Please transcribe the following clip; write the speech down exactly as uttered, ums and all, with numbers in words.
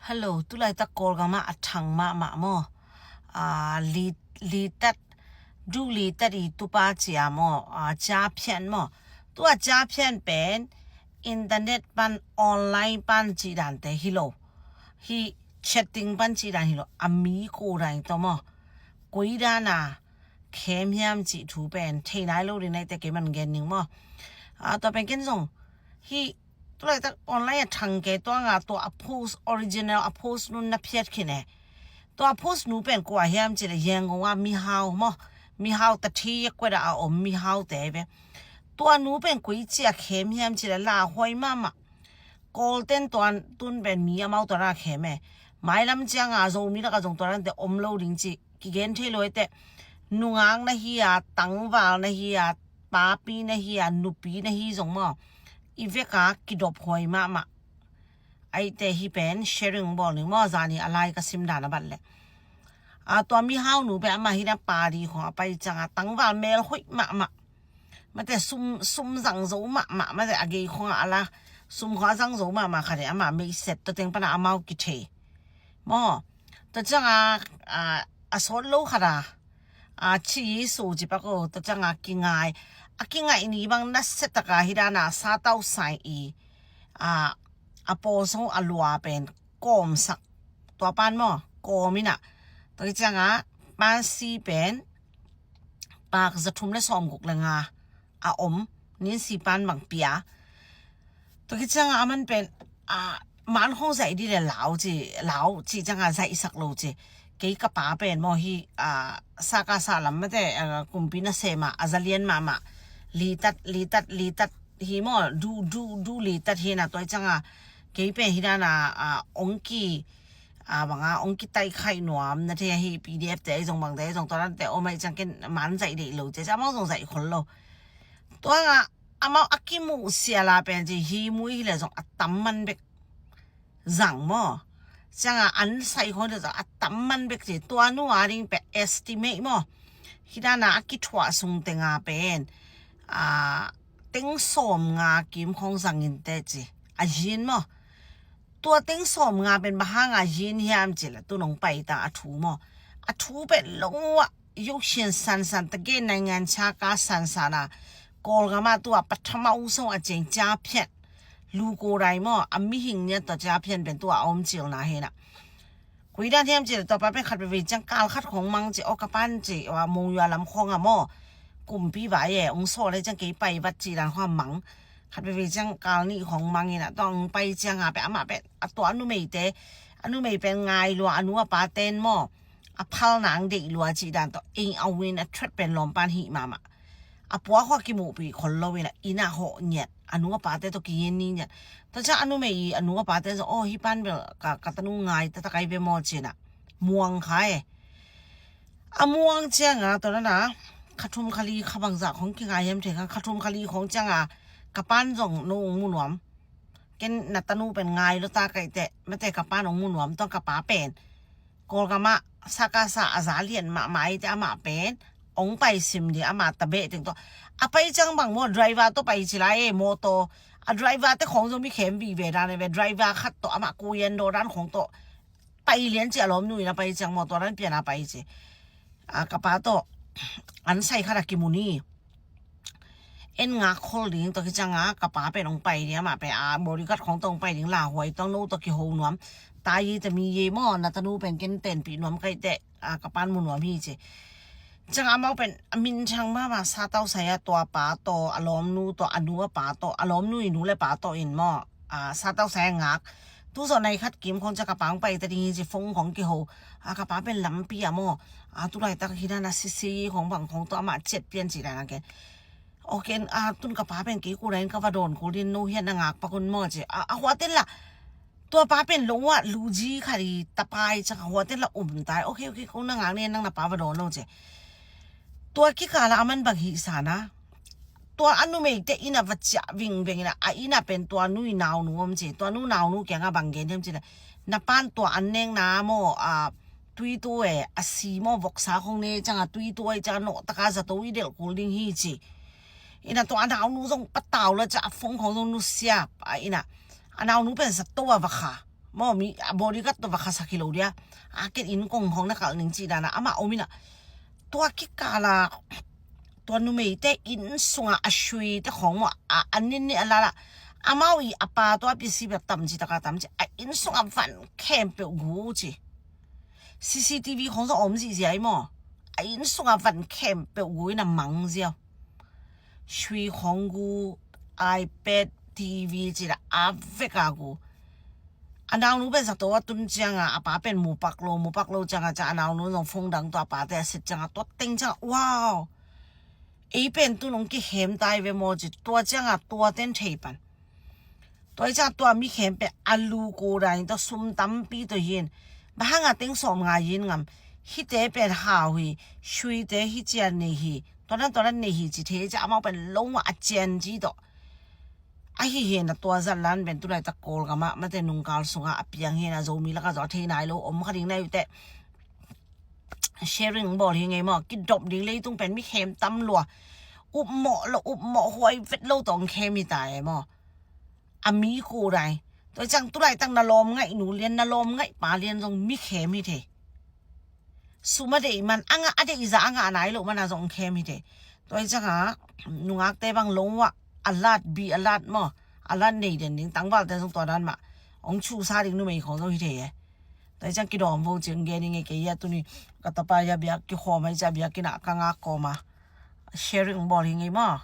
Hello, tulaitak Kawlgam ah a thang mahmah maw? Aa, li, litat, du litat i tupa cia maw? Aa, 诈骗 maw? Tua 诈骗 pen internet pan, online pan cih dante hi lo. Hi chatting pan cih dan hi lo. A mi ko dan tawh maw? Koi dan a khem hiam cih thu pen thei nai lo ding naite kei man gen ning maw? Aa, tua pen ken zong hi tulaitak online a thang kei tua nga tua a post, original a post nu na phiat khin e. Tua a post nu pen kua hiam cih le Yangon a mihau maw? Mihau ta thi a kuat a om mihau te ve. Tua nu pen koi cia khem hiam cih le lauhuai mahmah. Kawlten tua tun pen mi amau tua na khem e. Mailam ciang a Zomi lak a zong tua nante om lo ding cih kigen thei lo e te. Nungak na hi a, tangval na hi a, papi na hi a, nupi na hi zong maw, i vek a kidop huai mahmah. Aite hi pen sharing bawl ning maw, zani a lai ka sim dan a bat le. A tua mihau nu pen amah hi na padi khong a pai ciang a tangval mel hoih mahmah. Mate sum, sum zang zo mahmah, mate a gei khong a ala sum khong a zang zo mahmah khat e, amah meiset tua teng pan a amau kithei. Maw, tua ciang a, a, a sawt lo khat a, a, ci Yesu ci pak o, tua ciang a kingai, a kingai ni bang nasia tak a hi dan a satau sai i, a, a pawl sung a lua pen kawmsak, tua pan maw, kawm in a, tua ciang a, pan si pen, pak za thum le sawm guk le nga a om, nin si pan bang pia. Tua khit ciang a aman pen, a, man khong zaih di le lau ci, lau ci ciang a zaihsak lo ci. Kei ka pa pen maw hi, a, sa ka sa lam mate, a, kumpi na sem a, a za lian mahmah. Litat, litat, litat hi maw, du, du, du litat hi na tua ciang a. Kei pen hi dan a, a, ong ki, a, bang a, ong kitaih khaih nuam na thei hi P D F te, zong bang te, zong tua dan te, om ai ciang ken man zaih deih lo ci, ciang amau zong zaih khol lo. Tua nga, amau a kimuh sia la pen ci, hi mui hi le zong a tam man bek zang maw. Ciang a an sai khong le zong a tam man bek ci, tua nu a ding pen estimate maw. Hi dan a a kithuah sung teng a pen, a, teng sawm nga kim khong zang in te ci. A zin maw. Tua teng sawm nga pen bang hang a zin hiam ci le tu nong pai ta a thu maw. A thu pen lo a 有钱 sansan ta gen naingan cha ka sansan a Kawlgam a tua pathamau song a ceng 诈骗. Lu ko rai maw, a mihing nia tua 诈骗 pen tua a om cil na hi na. Koi dan hiam ci le tua pa pen khat veve ciang kal khat khong mang ci, o ka pan ci, wa mong yua lam khong a maw. Kumpi vai e, ong sawl le ciang kei pai vat ci dan khong a mang. Khat veve ciang kal nih khong mang in a, tua ong pai ciang a pen amah pen, a tua a numeite, a numei pen ngai lua, a nu a pa ten maw. A phal nang deih lua ci dan tawh, eng a win a threat pen lawm pan hih mahmah. A pua khua kimuhpih khol lo in a, inn a hawh ngiat, a nu a pate tawh kingen ni ngiat. Tua ciang a numei i a nu a pate zong, aw, hih pan bel ka, ka tanu ngai taktak ai ve maw ci na. Muang kha e. A muang ciang a, tua na na, kha thum kha li kha bangzah khong kingai hiam thei kha, kha thum kha li khong ciang a, ka pan zong no ong mu nuam. Ken na tanu pen ngai lo ta kaih teh, mate ka pan ong mu nuam tua ka pa pen. Kawlgam ah sa ka sa a za lian mahmah i te amah pen ong pai sim ding amah ta beh teng tawh. A pai ciang bang maw driver tawh pai ci lai e mawtaw. A driver te khong zong mi khem vive dan e ve driver khat tawh amah kuyan daw dan khong tawh. Pai lian ci a lawmnu in a pai ciang mawtaw dan pian a pai ci. A ka pa tawh an sai khat a kimu ni. En ngak khol ding tawh kiciang a ka pa pen ong pai ding amah pen a bodyguard khong tawh ong pai ding lauhuai tawh no tawh kiho nuam. Ta ye ta mi ye maw na tanu pen ken tenpih nuam kaih teh a ka pan mu nuam hi ci. Ciang amau pen a minthang mahmah sa tau sai a tua pa tawh a lawmnu tawh a nu a pa tawh a lawmnu i nu le pa tawh in maw. A sa tau sai a ngak. Tu zawh nai khat kim khong ciang ka pa ong pai ta ding hi ci phone khong kiho. A ka pa pen lampi a maw. A tu laitak hi dan a sisi khong bang khong tawh amah ciat pian ci dan a ken. Oken a tun ka pa pen kei kura in ka va dawn kul din no hian na ngak pak un maw ci. A, a huaten la. Tua pa pen lo a luji khat i tapai ciang a huaten la um tai. Ok, ok, ko na ngak ni nang na pa va dawn lo ci. Tua kikal a aman bang hi sa na. Tua a numeite inn a va ciah vingveng in a, a inn a pen tua nu i naunu om ci. Tua nu naunu kiang a bang gen hiam ci na. Na pan tua an neng na maw a tui tu e, a si maw voksa khong ne ciang a tui tu e ciang a nawh taka zato i delh kul ding hi ci. Ina tua a naunu zong patau la ciang a phone khong zong nusiap a ina. A naunu pen zato a va kha. Maw, mi a bodyguard tawh va khasak hi lo dia. A ken inn kong khawng na kalh ning ci dan a amah om in a, tua kikal a tua numeite inn sungah a suite khawng maw, a, a ninnih a lala, amau i a pa tua pisi bek tam ci taka tam ci, a inn sungah van khempeuh gu ci. C C T V khawng zong om zihziah hi maw. A inn sungah van khempeuh gu in a mang ziau. Sui khawng gu, iPad, T V ci la a vek a gu. A naunu pen zato a tun cianga a pa pen mupak lo, mupak lo cianga ciang a naunu zong phone dang tua a pate a set cianga tua teng cianga, wow. Ei pen tun hong kihem tai ve maw ci, tua cianga tua ten thei pan. Tua i ciang tua mi khempeuh a lu ko dai in tua sum tampi tua hi in. Bang hanga teng sawm nga hi in ngam. Hite pen hau hi, suite hi cian nei hi. Tua nan tua nan nei hi ci thei ciang amau pen lo ma a cian ci tawh. Ahi hi na tua zat lan pen tulaitak Kawlgam ah mate nungkal sungah a piang hi na Zomi lakah zaw a thei nai lo om kha ding na hi uh teh. Sharing bawl hi ngei maw, kidop ding leitung pen mi khem tam lua. Upmawh lo, upmawh huai vet lo tawh hong khem hi ta e maw. A mi ko dai. Tua i ciang tulaitak na lawm ngaih nu lian, na lawm ngaih pa lian zong mi khem hi thei. Sum a deih man, a ngah a deih za a ngah nai lo man a zong hong khem hi thei. Tua i cianga nungakte bang lo uh ah a lat, bi a lat maw, a lat nei den ding, tangvalte zong tua dan mah. Hong chusa ding numei khawng zong hi thei e. Tua i ciang kidawm vo cing gen hi ngei kei a tuni ka tapa i a biak kikhawm a i ciang biak inn ah ka ngak kawm a sharing bawl hi ngei maw.